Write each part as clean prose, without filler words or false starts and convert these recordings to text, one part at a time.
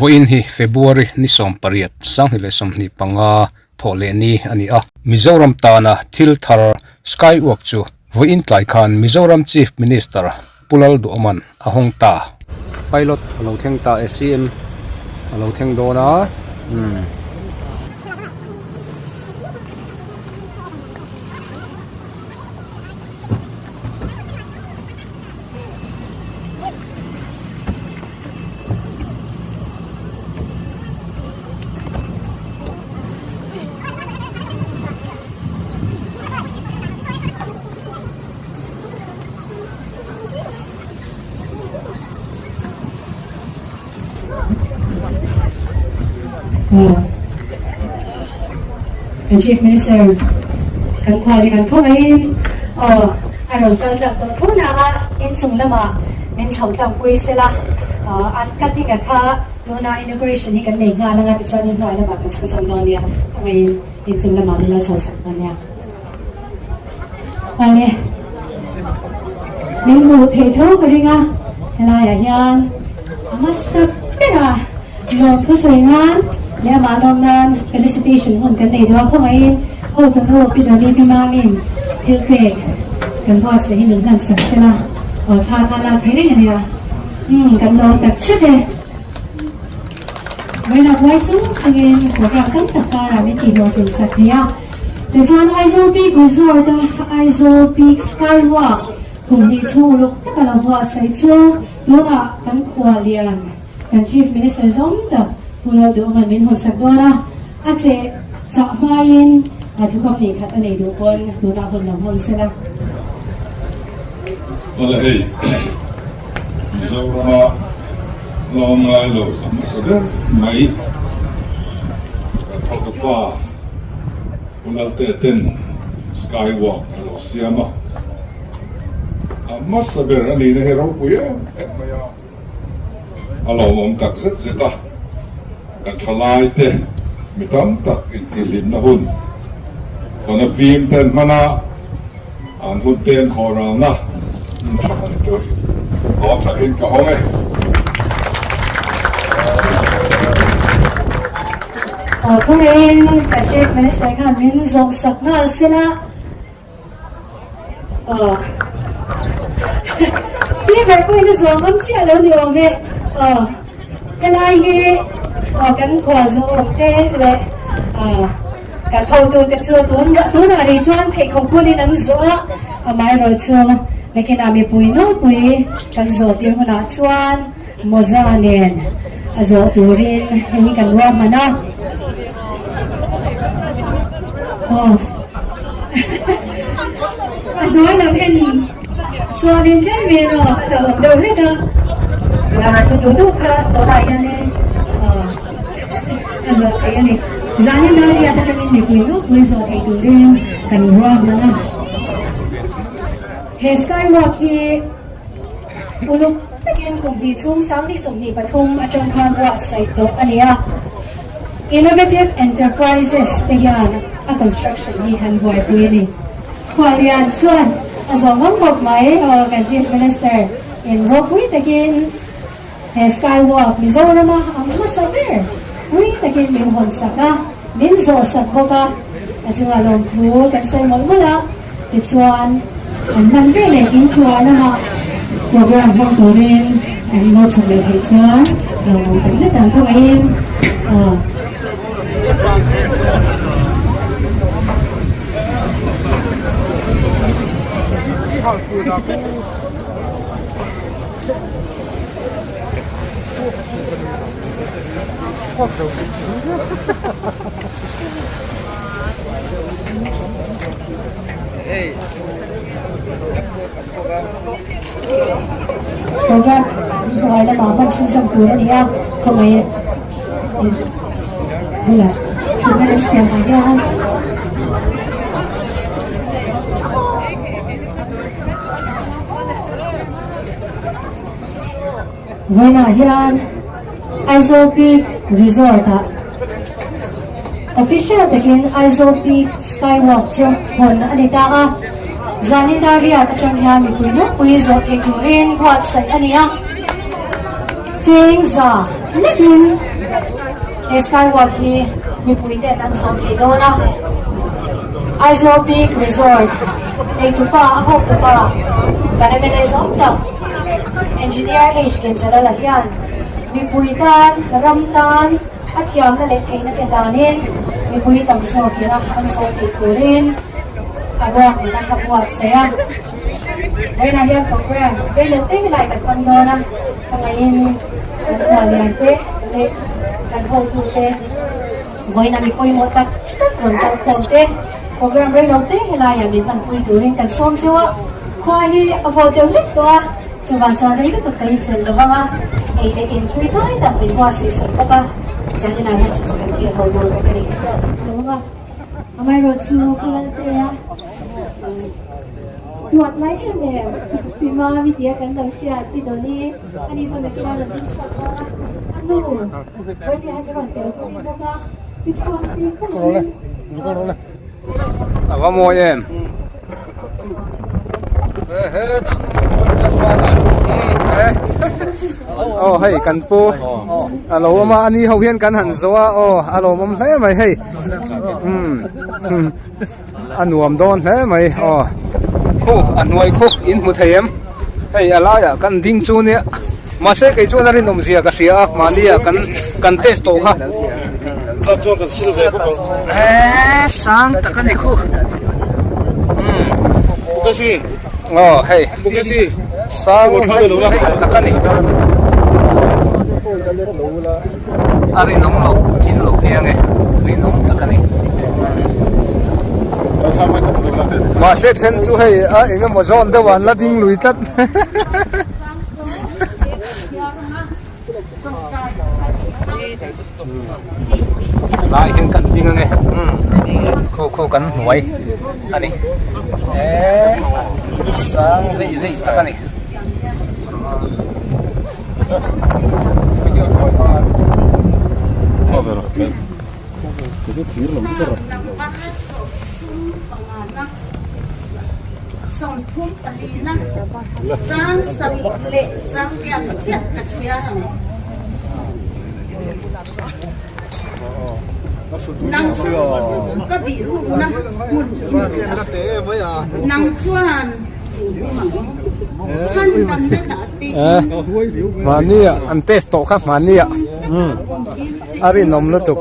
Vawiin hi February ni 18, 2025 thawh leh ni a ni a. Mizoram tana thil thar Skywalk chu vawiin tlai khan Mizoram Chief Minister Pu Lalduhawman a hawng ta. Pilot a lo thleng ta e, CM a lo thleng dawn a, umm. Kan Chief Minister kan khua leh kan khawngaihin aw a rawn kal tlak tawh tho na a inchung lamah min chho tlangpui sela a cutting a kha tuna inauguration hi kan nei nghal anga tichuan inhnuai lamah kan chho chho dawn nia khawngaihin inchung lamah min lo chho sak dawn nia. Awle, min hmuh theih tho ka ring a, helaiah hian a hmasa bera lawmthu sawi nan leh amah lawm nan felicitation hun kan nei duh a, khawngaihin hotunu Pi Dawni Pi Mamin thil pek kan buatsaih hi min hlan sak sela, aw thla kha lak thei reng a nia, umm kan lawm tak zet e. Vawilah buai chung chungin program tam tak karah min tihhlawhtlin sak thei a. Tichuan Aizawl Peak Resort a Aizawl Peak Skywalk kum hnih chhung uluk taka lo buatsaih chu tunah kan khua lian kan Chief Minister zawng tak Pu Lalduhawman min hawnsak dawn a, a che chah hmain a thukam nih khat a nei duh pawn tunah hun lo hmang sela. Awle hei Mizorama lawm ngai lo a hmasa ber mai kan hotupa Pu Lalte ten Skywalk a lo siam a, a hmasa ber a nihna hi ropui em em mai a, a lawmawm tak zet zet a, kan thalai te mi tam tak intihhlimna hun tawna fim ten hman a, an hun te an khawh ralna hmun tha a ni tur lawm takin ka hawng e. Aw thawngin kan Chief Minister khan min zawh sak nghal sela aw pi ber pawhin a zawh ngam chiah lo ni awm e aw helai hi aw kan khual zawh awm te leh aw kan hotute chu tun tunah rih chuan pheikhawk bunin an zawh a amaherawh chu nakinah mipui nawlpui kan zawh tir hunah chuan Mawza nen a zawh turin hei hi kan ruahman a. Aw. A hnuai lam en chuanin tlem erawh a lo awm deuh hlek a. Lar chu duh duh kha tunah hianin a zawh theih a ni. Zanin Dariat atangin mipui nupui zawh theih turin kan ruahman a. He skywalk hi Uluk takin kum hnih chhung 2023 atang khan buatsaih tawh a ni a, Innovative Enterprises te hian a construction hi han buaipui a ni. Khuallian chuan a zawh ngam khawp mai aw kan Chief Minister in ropui takin he Skywalk Mizorama ang hmasa ber pui takin min hawn sak a, min zawh sak bawk a, a chungah lawmthu kan sawi mawlh mawlh a. Tichuan, an hman ve leh inkhua lamah program hmang turin an inawt chhawk leh theih chuan lo awm tak zet ang khawngaihin aw. Program hnuai lamah hman chhunzawm tur a ni a, khawngaih bulah thutna kan siam ah hian Vawiinah hian Aizawl Peak Resort ah Official takin Aizawl Peak Skywalk chu hawn a ni ta a. Zanin dar riat atang hian mipui nawlpui zawh theih turin buatsaih a ni a. Cheng za lekin he skywalk hi mipui ten an zawh theih dawn a. Aizawl Peak Resort neitupa a hawktupa kan mla zawng tak Engineer H Lianzalala hian mipui tan ram tan a thiamna leh theihna te hlanin mipui tam zawkin a an zawh theih turin a ruahmanna a buatsaih a. Vawiinah hian program reilo te helai kan hmang dawn a, ka ngaihin kan khualian te leh kan hotu te vawiina mi pawimawh tak tak rawn kal khawm te program reilo te helaiah min hmanpui turin kan sawm cheu a, khua hi a vaw deuh hlek tawh a, chuvang chuan rei lutuk ka inchel lo vang a, ei leh in tui hnai tak min buatsaih sak bawk a, zaninah hian chu chu kan khel ho dawn bawk a ni. Amaherawhchu Pu Laltea. Tuat lai em em Pi Mami tia kan lo hriat Pi Dawni a ni pawn nakin a rawn ding chhuak dawn a, a nu Vawite hian ka rawn tel pawh bawk a, Pi Thuamte khawngin. A va mawi em. Aw hei kan pu a lo awm a a ni ho hian kan han zawh a aw a lawmawm hle mai hei umm. A nuam dawn hle mai aw khu a hnuai khu in hmu thei em hei a laiah kan ding chu nia mahse kei chuan a rinawm zia ka hria a mahni ah kan kan test tawh kha eee sang tak a ni khu umm aw hei sang tak a ni A rinawm loh thil lo te ange, rinawm tak a ni. Mahse then chu hei a eng emaw zawn deuh ah an la ding lui tlat. Lai hian kan ding ange, khaw khaw kan hnuai a ni. Eee sang veih veih tak a ni. Mahni ah an test tawh kha mahni ah a rinawm lutuk.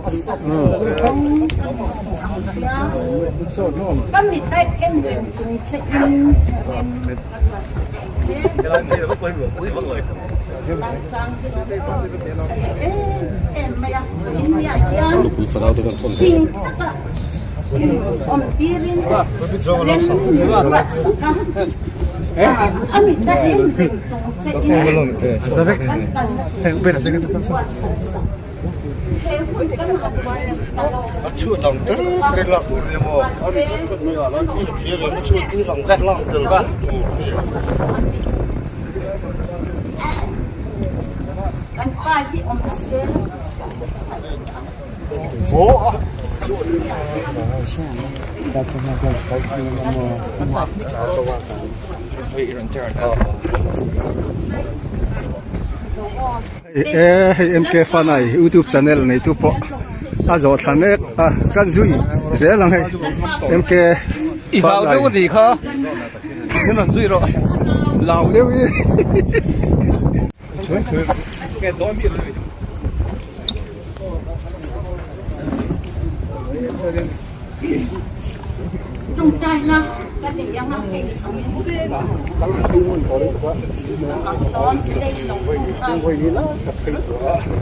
E hei MK Fanai YouTube channel neitu pawh a zawh thla mek a kan zui zel ang hei MK I hlau deuh a nih kha min rawn zui rawh. Hlau deuh i.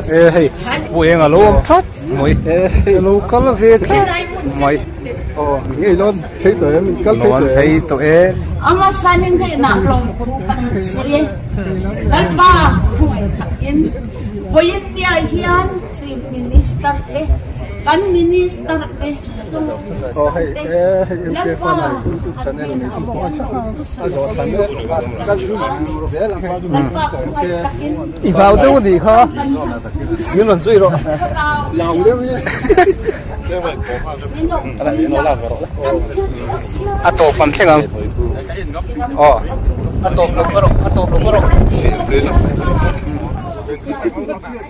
E hei pu eng a lo awm tlat mai a lo kal ve tlat mai ngei lawn phei tawh em kal phei lawn phei tawh e Lalpa khawngaih takin vawiin niah hian Chief Minister te kan Minister te Lalpa I hlau deuh a nih kha min rawn zui rawh. A tawp an thleng ang. Aw a tawp lo ka rawh a tawp lo ka rawh.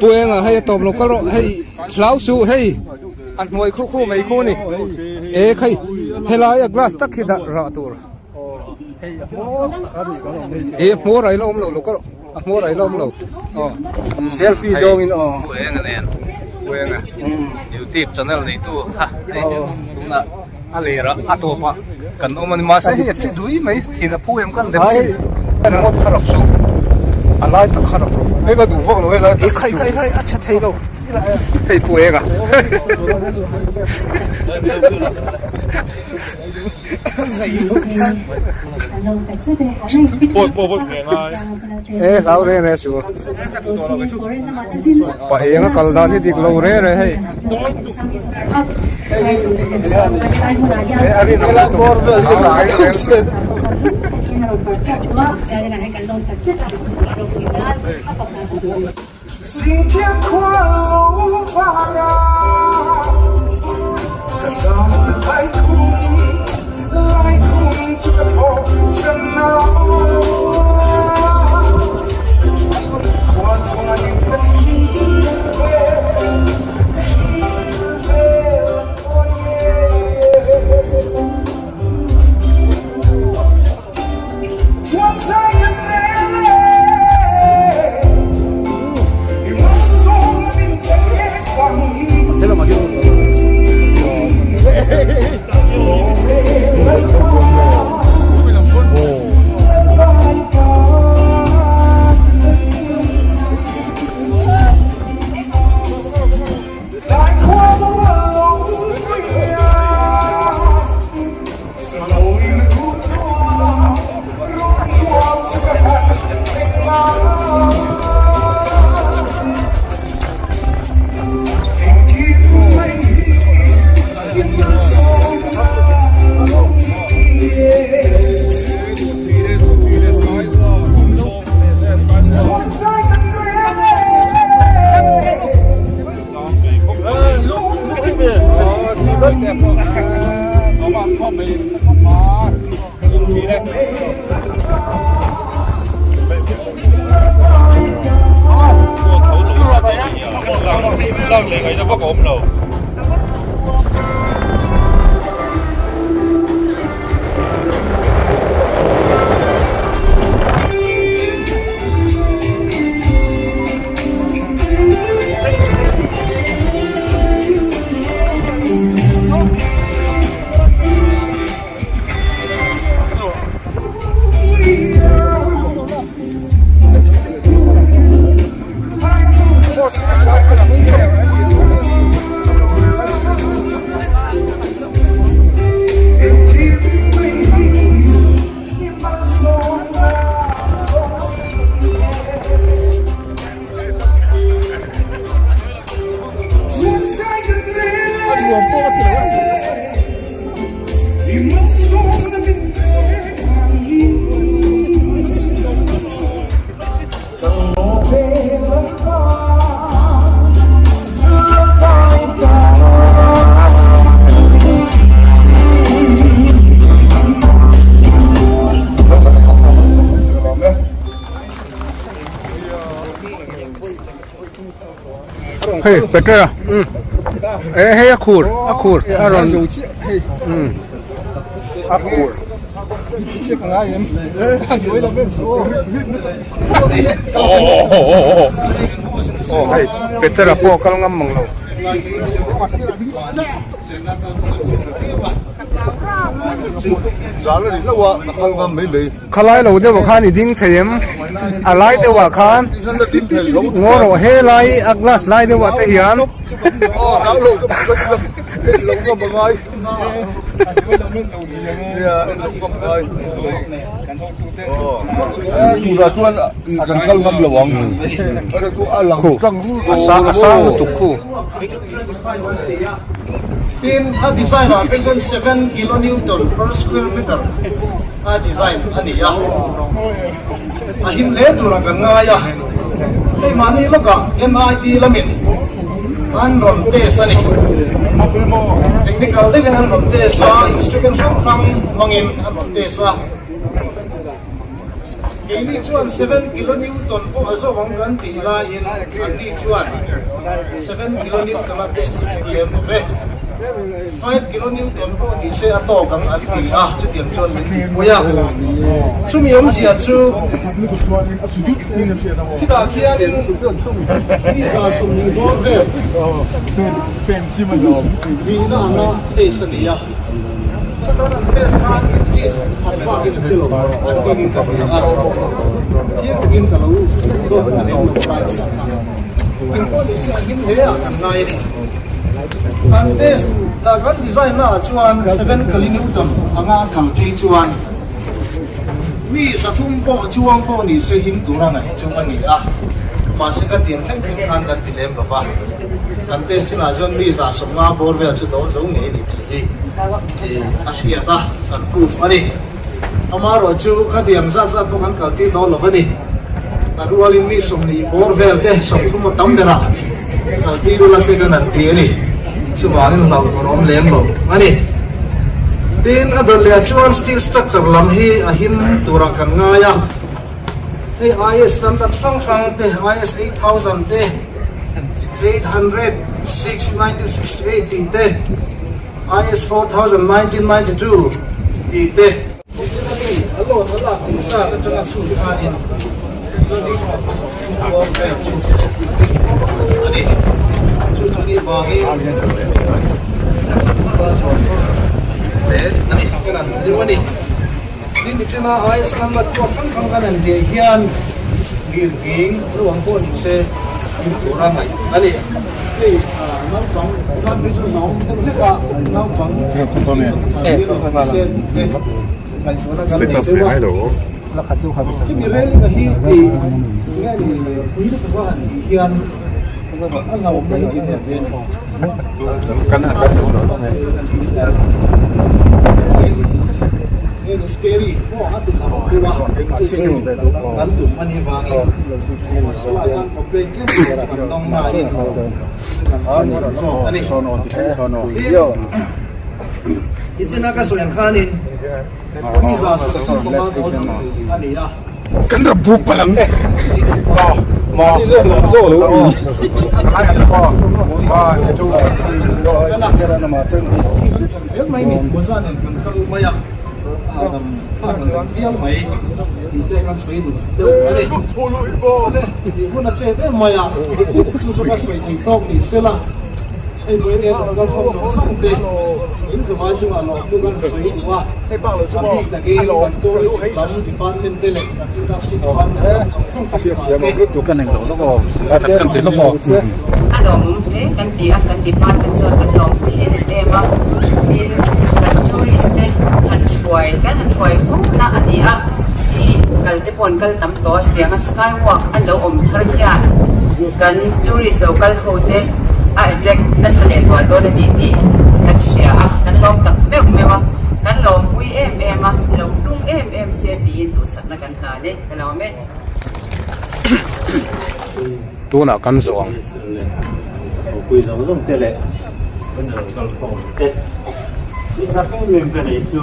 Pu Enga hei a tawp lo ka rawh hei hlau suh hei a hnuai khu khu mai khu a ni e khai helai a glass tak hi dah rah tur e hmawr a ila awm lo lo ka rawh a hmawr a ila awm lo aw selfie zawng in aw Pu Enga nen Pu Enga youtube channel neitu kha hei tunah A lerah a tawpah kan awm a ni. Mahse hei a thi dui mai thin a phu em kan dem chin. Ringawt kha rak suh. A lai tak kha rak rawh. Hei ka duh vak lo hei lai tak. E khai khai khai a chhe thei lo. Hei pu eng a. E hlau reng reng suh. Pa eng a kal dan hi dik lo reng reng hei. Hei Peter a e hei a khur a khur a rawn a khur aw hei Peter a pawh a kal ngam mang lo. Khalai lo deuh ah khan i ding thei em? A lai deuh ah khan ngaw rawh he lai a glass lai deuh ah te hian Khu a sang lutuk khu. Tin, a design ah phei chuan 7 kilonewton per square meter a design a ni a, a him hle tur ang kan ngai a, hei mahni lawkah MIT lamin an rawn test a ni. Technical deuhin an rawn test a, instrument hrang hrang hmangin an rawn test a. Keini chuan seven kilonewton pawh a zawk ang kan tih laiin anni chuan seven kilonewton a test a ṭul lem lo ve. Five kilonewton pawh ni se a tawk ang an ti a, chutiang chuan min tihpui a. Chumi awmzia chu khitah khianin mi 120 bawr vel rihna anga test a ni a. Katan an test khan inches khat bakin a che lo an tiin ka hria a, chiang takin ka lo zawt ta lem lo lai ang kha. Engpawh ni se a him hle ah kan ngai a ni. Kan test kan design na ah chuan seven kilonewton anga a kal phei chuan mi sathum pawh chuang pawh ni se him tura ngaih chu a ni a, mahse ka tiang thleng thleng khan kan ti lem lo va. Kan test chinah chuan mi 150 bawr vel chu dawn zo ngei a ni tih hi a hriat a, kan proof a ni. Amaherawh chu khatiang zat zat pawh kan kaltir dawn lo a ni. A rualin mi 20 bawr vel te, 30 a tam berah kaltir ula te kan han ti a ni. Chuvangin hlauh tur awm lem lo a ni. Tin, a dawt lehah chuan steel structure lam hi a him turah kan ngai a. Hei IS standard hrang hrang te, IS 8000 te, 806, 1968 tih te, IS 4000, 1992 tih te. Tichuan a mi a loan a lak tih zat atanga chhun khanin bawm vel chu a ni. Chu chu nih vangin a chhawr thur hle a ni, kan han deuh a ni. Tin tichuna IS number tuak hrang hrang kan han tih hian lirnghing ruang pawh ni se in tur a ngaih a ni. Hei naupang tan phei chu hlauhawm deuh hlek a, naupang ni se tih te ngaihtuahna kan nei cheu a. Hemi railing a hi tih nge ni pui lutuk a han tih hian a hlauhawmna hi ti nep ve a ni. Scary maw a ti hlauh deuh a chu chu kan tum a nih vangin tunah khan complaint tlem tur chu kan dawng nain kan han zawk a ni. Tichina ka sawi ang khanin mi 135 dawl chang tur a ni a. Kan ra buk palang ma zo lo zel mai ni Mawza nen kan kal mai a dam thlak ang reng viau mai tih te kan sawi duh deuh a ni tih hun a chet em mai a chu chu ka sawi thei tawk ni sela hei vawi nia kan kal khawm zawng zawng te in zavai chungah lawm chu kan sawi duh a a bik takin kan tourism lam department te leh kan industry department lam zawng zawng te chungah te. A lawmawm hle kan ti a, kan department chuan kan lawmpui em em a, tin kan tourist te han hruai kan han hruai fo na a ni a, hei kal te pawh an kal tam tawh a, hetiang a sky walk an lo awm thar hian kan tourist lo kal ho te a attract nasa leh zual dawn a ni tih kan hria a, kan lawm tak meuh meuh a, kan lawmpui em em a, lo hlung em em se tiin duhsakna kan hlan e, ka lawm e. Tunah kan zawh ang. Thawhpui zawng zawng te leh kan lo kal khawm te. Sihsak em em ka nei chu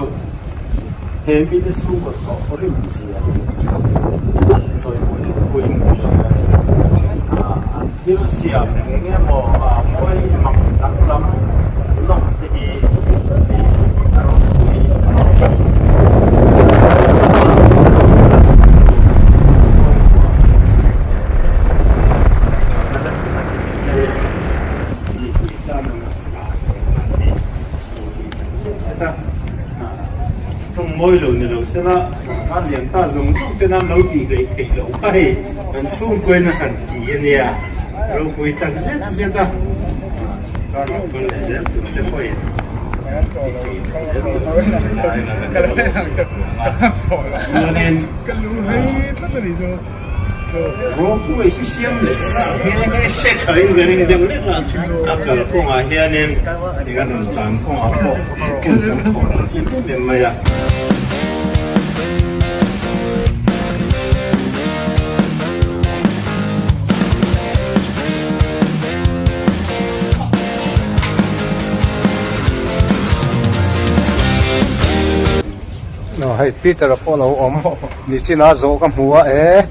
he mite chhungkaw thawh rim zia hi chawimawi pui in ka hria. An thil siam eng eng emaw mawi mak danglam nawm te hi a ropui a ni. Mawi lo ni lo sela sawrkar lian ta zawng zawng ten an lo tih hleih theih loh kha hei kan chhungkuain a han ti a nia ropui tak zet zet a sawrkar lo kal leh zel tur te pawhin ti thei leh zel tur chuanin Ropui hi siam leh nghe nghe se thain ka ring deuh lek a, a kalkawngah hianin eng a rawn tlan kawngah pawh hun kan khawh ral hlim em em mai a. Hei Peter a pawh a lo awm nichin a zawh ka hmu a e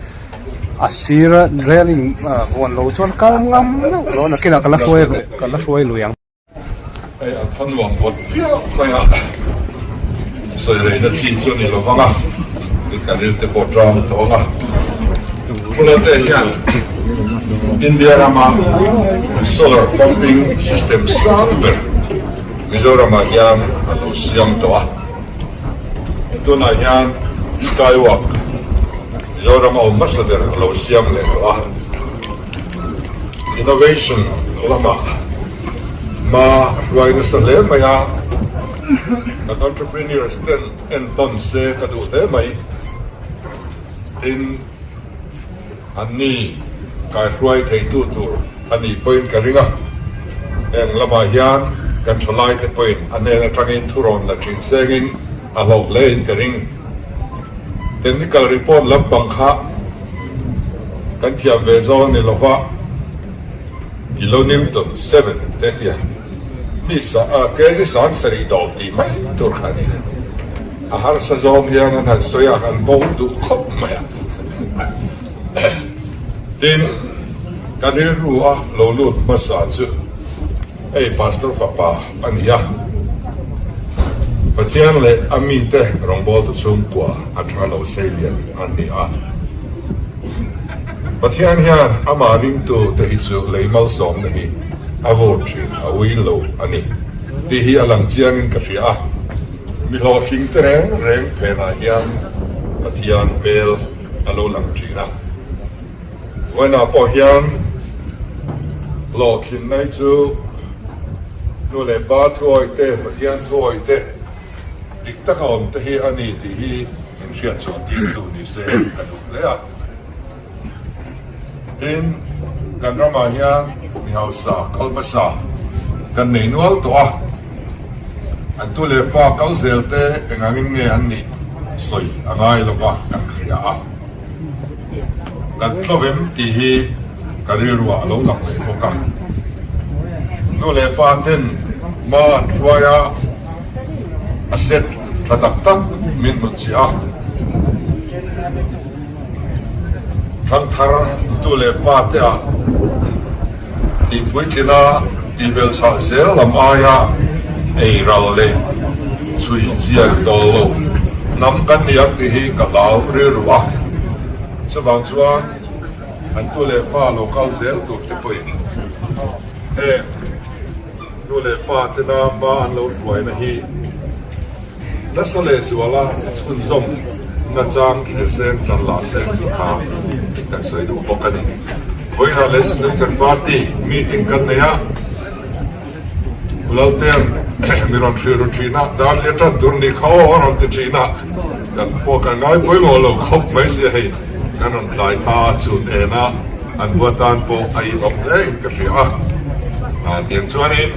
a sir railing vuan lo chuan kal ngam meuh lo nakinah ka la hruai ka la hruai lui ang. Hei a tha nuam vawt viau mai a, sawi reina chi chu a ni lo vang a, i ka ril te pawh ṭam tawh ang a. Pulate hian India rama solar pumping system sang ber Mizoramah hian a lo siam tawh a. Tunah hian Skywalk Mizoram a awm hmasa ber a lo siam leh tawh a. Innovation lamah hma hruai nasa hle mai a, kan entrepreneurs ten entawn se ka duh hle mai. Tin, anni kaihruai theitu tur a nih pawhin ka ring a, heng lamah hian kan thalaite pawhin a hnen atangin thurawn la thin sengin a hlauh hlein ka ring. Technical report lampang kha kan thiam ve zawng a ni lova, kilonewton 7 te tia mi sa kg 70 dawl tih mai tur kha a ni. A harsa zawng hian an han sawi a, an bo duh khawp mai a. Tin, ka rilru a lo lut hmasa chu hei Pastor fapa a ni a, Pathian leh a mite rawngbawltu chhungkua atanga lo sei lian an ni a. Pathian hian amah ringtu te hi chu lei malsawmna hi a vur thin a ui lo a ni tih hi a lang chiangin ka hria a. Mi hlawhtling te reng reng phenah hian Pathian hmel a lo lang thin a. Vawiinah pawh hian hlawhtlinna hi chu nu leh pa thuawi te, Pathian thuawi te, dik taka awm te hi a ni tih hi min hriatchhuah tir tu ni se ka duh hle a. Tin, kan ramah hian mi hausa kal hmasa kan nei nual tawh a, an tu leh fa kal zel te eng angin nge an nih sawi a ngai lova kan hria a. Kan tlawm tih hi ka rilruah a lo lang leh bawk a. Nu leh fa ten hma an hruai a, a set tha tak tak min hnutchhiah a. Thangthar tu leh fate ah tih puitlina tih belchhah zel lam aia ei ral leh chhui ziak dawl lo hnam kan ni ang tih hi ka hlau rilru a. Chuvang chuan an tu leh fa lo kal zel tur te pawhin heng nu leh pa tena hma an lo hruaina hi Nasa leh zuala chhunzawm nachang hrilhseng tan lah seng tih kha kan sawi duh bawk a ni. Vawiinah Legislature Party meeting kan nei a, Laltean mi rawn hrilh ru thin a, dar hi a tan tur ni kha aw a rawn ti thin a, kan pawh kan ngai pawimawh lo khawp mai sia hei kan rawn tlai ta a, chhun en a an hua tan pawh a inawm hle in ka hria a, tiang chuanin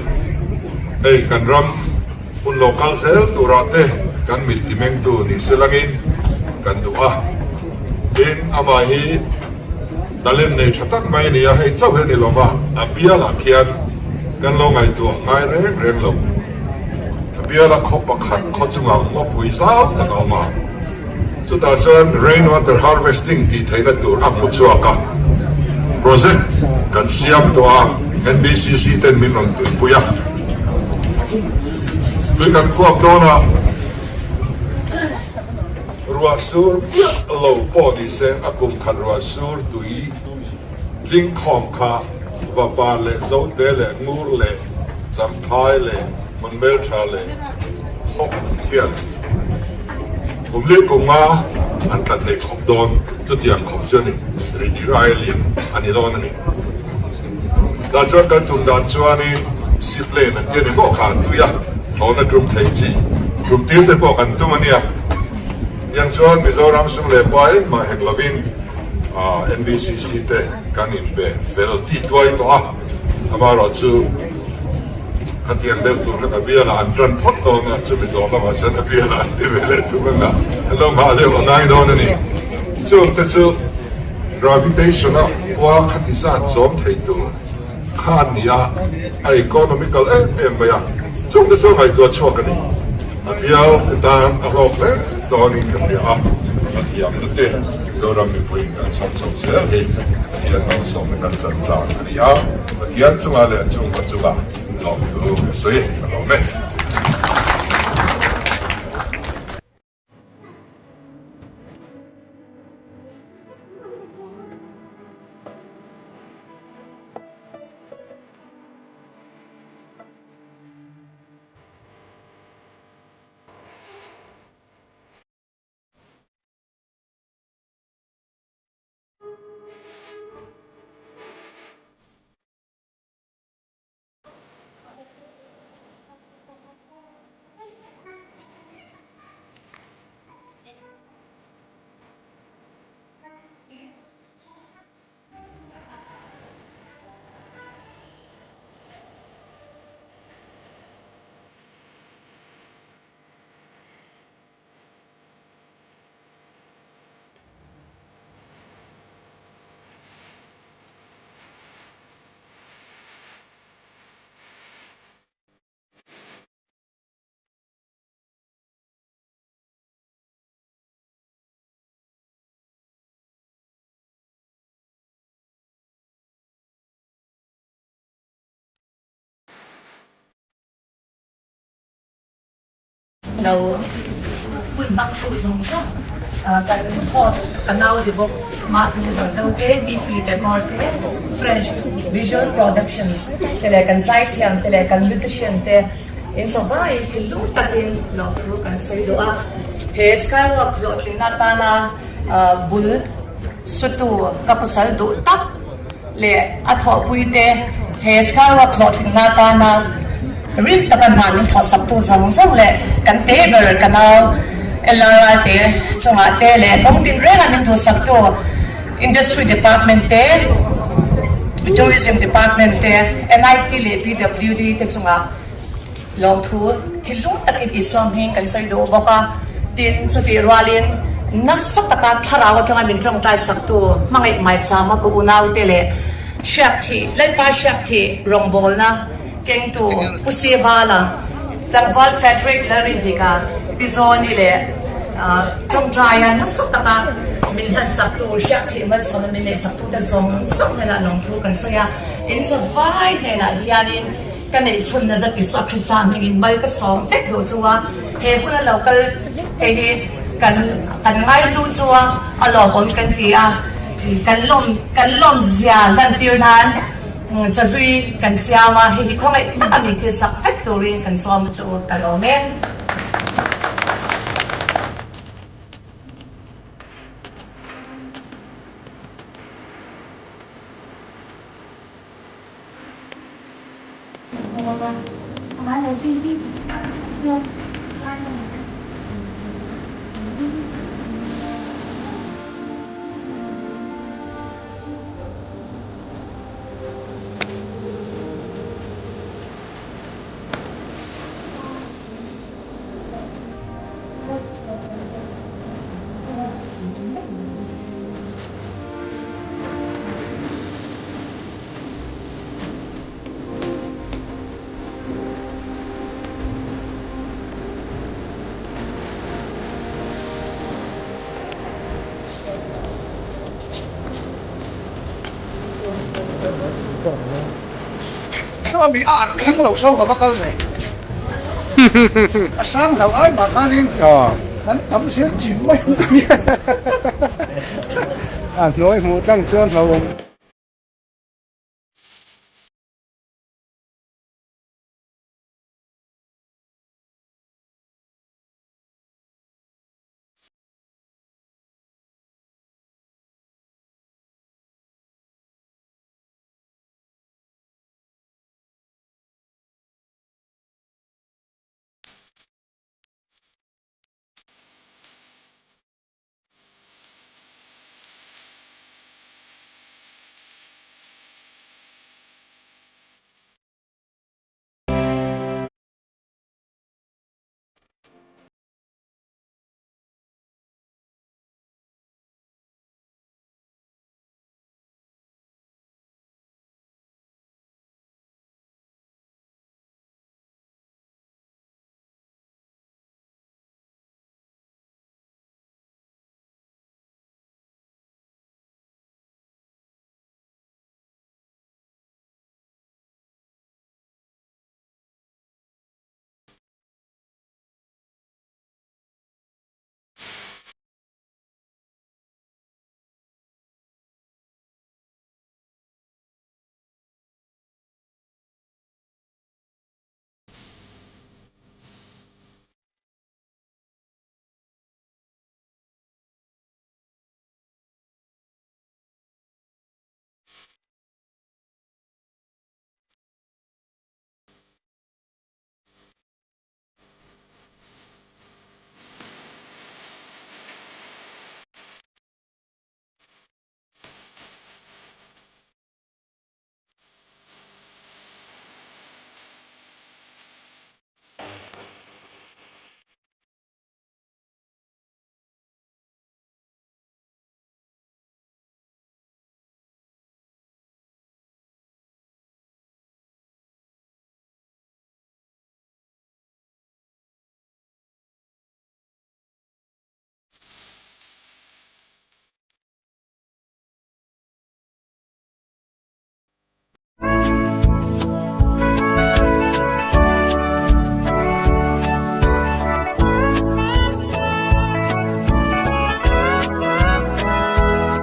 hei kan ram Hun lo kal zel turah te kan mit ti mengtu ni se langin kan duh a, tin amah hi talent nei tha tak mai a ni a, hei chauh hi a ni lo va, a bialah khian kan lo ngaihtuah ngai reng reng lo. A biala khaw pakhat khaw chungah ngawpui zau tak a awm a, chutah chuan rain water harvesting tih theihna tur a hmu chhuak a, project kan siam tawh a, NBCC ten min rawn tuipui a. Tui kan khuap dawn a, ruah sur piah lo pawh ni se a kum khat ruah sur tui tling khawm kha vapa leh zote leh ngur leh champhai leh hmun hmeltha leh hawk hian kum leh kum nga an tla thei khawp dawn chutiang khawp chu a ni, rih rai lian a ni dawn a ni. Tah chuan kan tum dan chuanin seaplane an ti a ni maw kha tui a thlawhna tum thei chi tum tir te pawh kan tum a nia. Tiang chuan Mizoram sum leh pa engmah hek lovin NBCC te kan inbe fel tih tuai tawh a, amaherawh chu khatiang deuh tur kha ka bialah an tan phawt dawn a, chumi zawh lamah chuan a bialah an ti ve leh thung ang a, an lo nghah deuh a ngai dawn a ni. Chungte chu. Gravitation-a khua khati zat chawm thei tur kha an ni a, a economical em em mai a, chungte chu a ngaihtuah chhuak a ni. A bial te tan a hlawk hle dawnin ka hria a, a thiamna te Mizoram mipuiin kan chhawp chho zel hi Pathian malsawmna kan chan tlang a ni a, Pathian chungah leh an chhungkaw chungah lawmthu ka sawi ka lawm e. Lo hun hmang tu zawng zawng kan host ka nau ni bawk mahni hlawhlo te BP Decor te French Visual Productions te leh kan zaithiam te leh kan musician te in sawvaiin thinlung takin lawmthu kan sawi duh a. He Skywalk hlawhtlinna atana bul sutu ka pasal duh tak leh a thawhpui te he Skywalk hlawhtlinna atana rim taka hna min thawhsaktu zawng zawng leh kan te ber ka nau LRI te chungah te leh kawng tin renga min duhsaktu Industry Department te, Tourism Department te, MIT leh PWD te chungah Lawmthu thinlung takin Isua hming kan sawi duh bawk a, tin chutih rualin nasa taka thlarau atanga min tawngtai saktu hmangaih maichama ka unaute leh hriakthih Lalpa hriakthih rawngbawlna kengtu Pu Sivala, Tlangval Frederick Lalrindika, Pi Zawni leh tawngtaia nasa taka min hlan saktu hriakthih malsawmna min neih saktute zawng zawng hnenah lawmthu kan sawi a, in zavai hnenah hianin Ka neih chhunna zat Isua Krista hmingin mal ka sawm vek duh chu a, he huna lo kal hei hi kan kan ngaihlu chu a, a lawmawm kan ti a, kan lawm kan lawmzia lantir nan chahlui kan siam a, hei hi khawngaih taka mi thil sak vek turin kan sawm chu ka lawm e. Sawmi a arh thleng lo saw ka va kal ve. A sang hlau ai mah khanin kan tam zel chin mai. A hnuai hmuh tlang chuan hlauhawm.